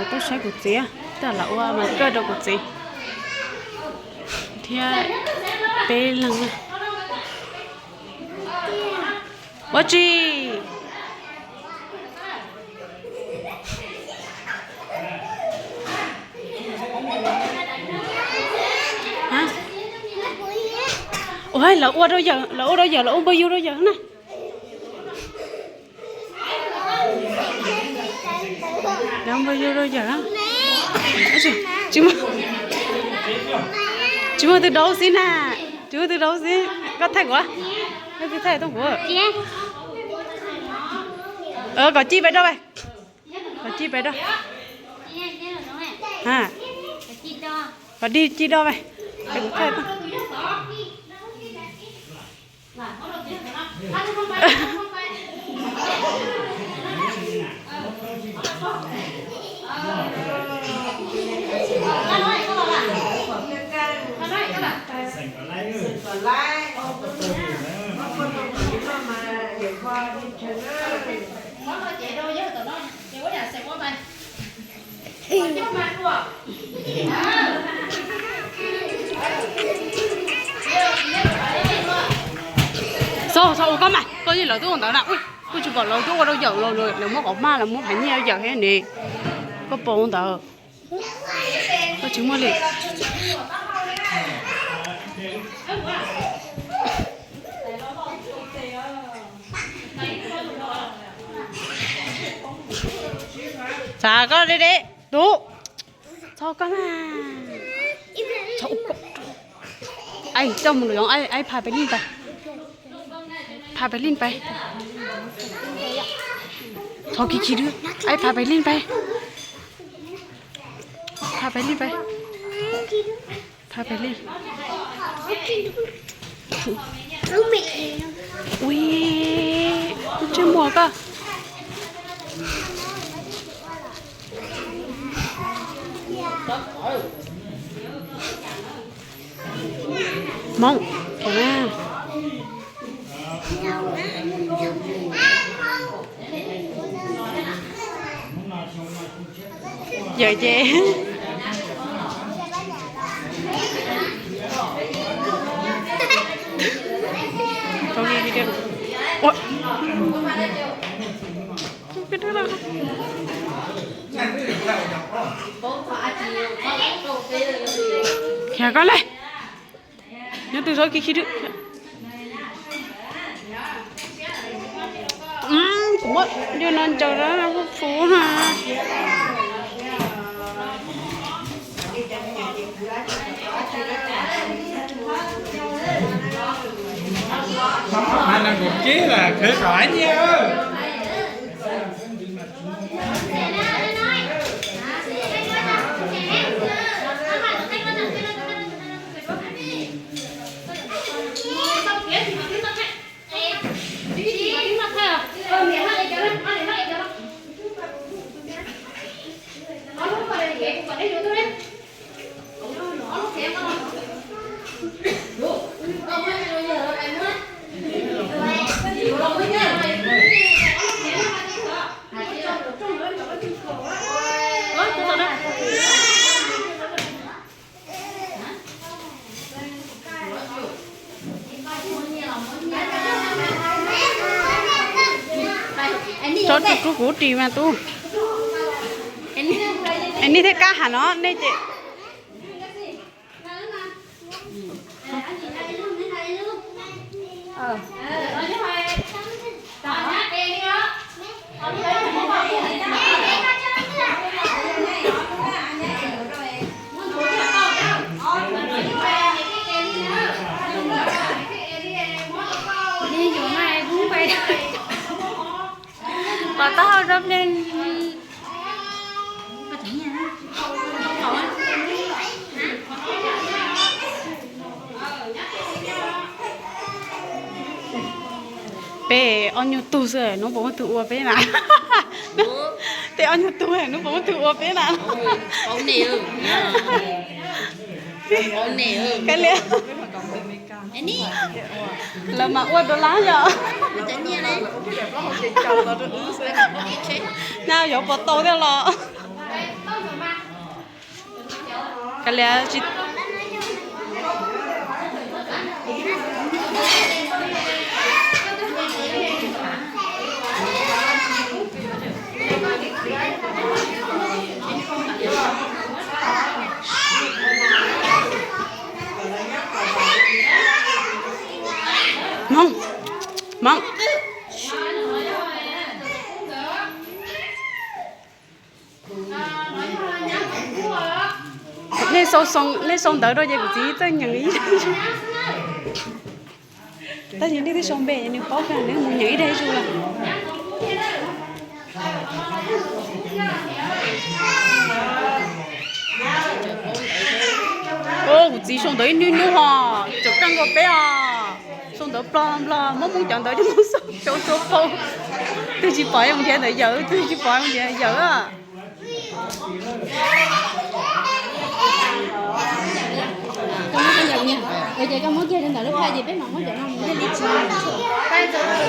Tuaj saib kuv txiv, tuaj los ua mas kawj rau kuv txiv thiab peb leeg na. Ua tsi? Ua, lawv ua rau yawm, lawv ua rau yawm, lawv ua npawg yug rau yawm na. Lawv ua npawg yug rau yawm. Tsis muaj, tsis muaj tus daub xib na, tsis muaj tus daub xib. Koj thaij kuv, koj tsis thaij tooj kuv. Kom ci pais do, kom ci pais do. Kom dig ci do, thaij tooj. Xo, xo ua koj mas, koj yeej lawv twb ua ntawd na. Kuj tsis pom lawv twb ua rau yawm los, lawv muab qhov maj, lawv muab phav nyiaj rau yawm thiab ne. Koj pom ua ntawd, koj tsis muaj li. Txav koj deb deb tub. Txhob koj na. Coj mus lwm, pha pes lij pais. Pha pes lij pais. Txhob kis kis dwb, pha pes lij pais. Pha pes lij pais. Pha pes lij. Ui, ntsej muag koj. Hmoob, yawm ces Khiav koj le. Nyob twg txhob kis kis dwb. Kuv muab dej no ntsaws rau kuv phuv na. Nees nkaum tsib las khwv kom nyiaj. Tso rau kuv ris mas tub. Es nej thiaj kab ham no nej ces. Pov tau hau rau plig. Peb ob nyuag tug xwb, hnub puas muaj tug ua peb na? Peb ob nyuag tug, hnub puas muaj tug ua peb na? Kav liam, lawv mas ua dollar yom. Nyob yuav puas tau thiab los. Kav liam tsis Hmoob, Hmoob. Nej sau, nej sau ntawv rau ces kuv txiv txawj nyeem ib. Tab sis nej twb sau npe nws paub kawg, nws mus nyeem ib daim zuj lawm. Kuv txiv sau ntawv ib hnub hnub hos tseem kaj nkaus peb os. Sau ntawv plog nplog, muab Hmoob cov ntawv coj mus sau sau sau paug. Twg tsis pom mus nrhiav ntawv yawm, twg tsis pom mus nrhiav yawm. Koj muab koj yawm, ces koj muab kiag rau ntawm lub phaj ces peb mam muab cov no mus ntiaj teb tso.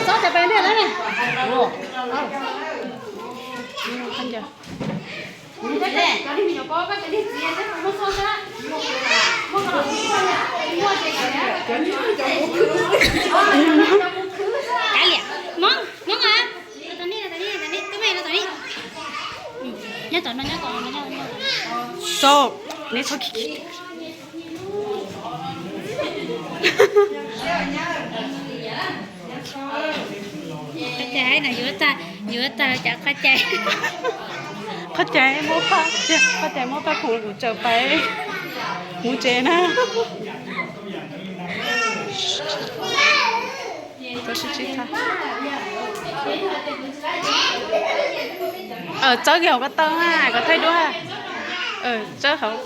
Txob cov pais ntiaj teb na. Kav liam, Hmoob, Hmoob a. Los tom ni, los tom ni, los tom ni, twb me los tom ni. Nyob tom no, nyob tom no, nyob tom no. Txo, neb txhob khib khib. Qhov cai no yuav tag, yuav tag cov qhov cai. Qhov cai muab paj, qhov cai muab paj khoom kuv tsaws pais mus tsev na. Txawb kiag hauv ko taw na, kom thaij duab. Txawb hauv.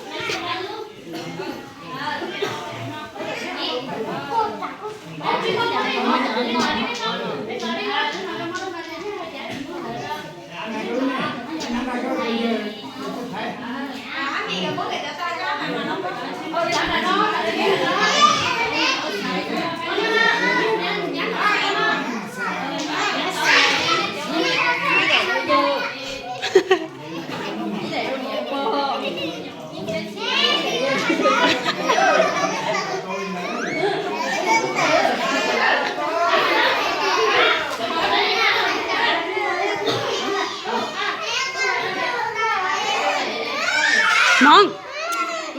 Hmoob,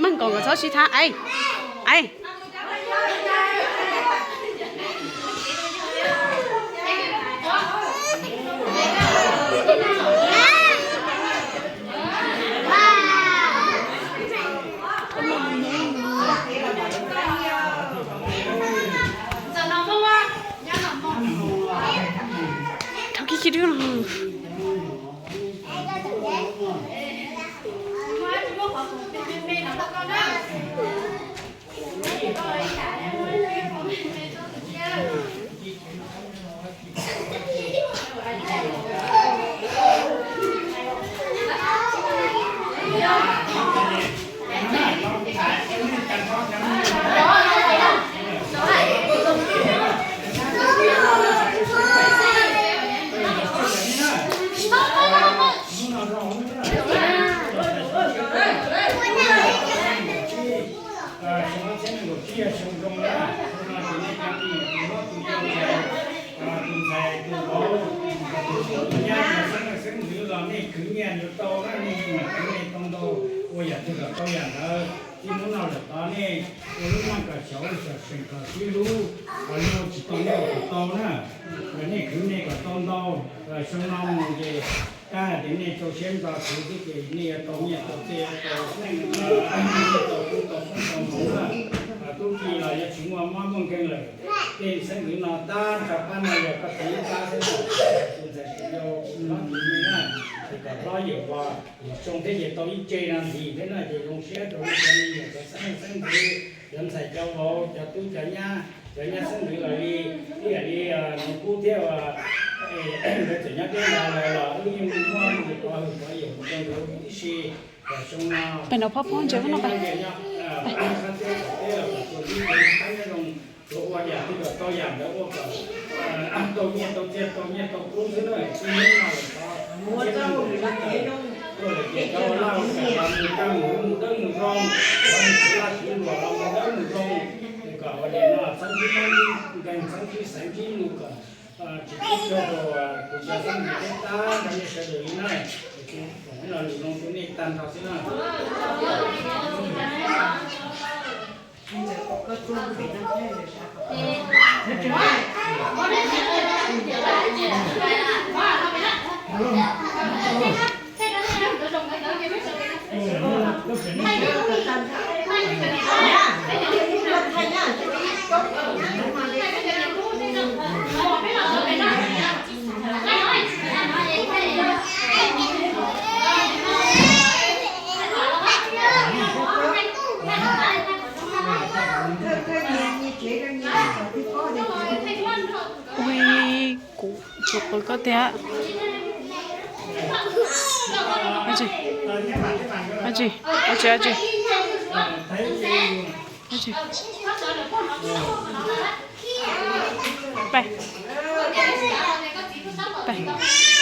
meej kom kom txhob sib thab, aib, aib. Rau kiag dub no. Xyoo ob txhiab nees nkaum tsib yog xyoo zoo na, xyoo no ces nej cov tij tus hlob tus yau, tus ntxhais tus vauv, tus tub tus nyab, tus xeeb leej xeeb ntxwv los nej khwv nyiaj yuav tau na, nej khwv nej tau ntau, ua yam twg kom tau yam ntawd. Txij hnub no lawm tod nej ua lub neej kom xyov xyom xeem kom sib hlub, luag tsis tau nej ua kom tau na. Nej khwv nej kom tau ntau, xyoo no mus ces tab hais tias nej rau siab nto khwv xwb ces nej yuav tau nyiaj tau txiaj, tau tub tau phooj tau moo na. Tub ki los yuav tsis muaj mob muaj nkeeg lawm, tej xeeb ntxwv no tab tso pab no yog koj tus ib pab xwb na, tus ntxhais tus yau, hlob tus me na, ces kom hlob yawm los zoo thiab ces tau ib tse no ntxim thiab na, ces zoo siab rau nej cov me nyuam cov xeeb leej xeeb ntxwv, cov ntxhais cov vauv, cov tub cov nyab, cov nyab xeeb ntxwv los li, ib yam li Nus Kub thiab, nkawd tseem nyob deb nrad los wb yeej muaj tus kov hwm kov yawm mus rau nkawd huv tib si. Pem no phob phob ntses no pem. Tuav ua yam twg kom tau yam ntawd ua kom tau nyiaj tau txiaj tau nyiaj tau kub xwb na. Txij hnub no lawm tod, tuaj lawm ces cov ua laj ua kam los mus kaj mus ub mus dawb mus zoo. Lawv mus kuv laj kuv luam los mus dawb mus zoo, kom ua li no txheeb ntsib mob ntsib nkeeg, txheeb ntsib xaiv ntsib lus kom tsis pub raug kuv cov xeeb ntxwv teb tab nrog nej sawv daws li na. Kuv los lus zoo rau nej tag nrho xwb na. Ui, kuv tsis qw koj tiag. Ab tsi, ab tsi, ab tsi, ab tsi. Pais, pais.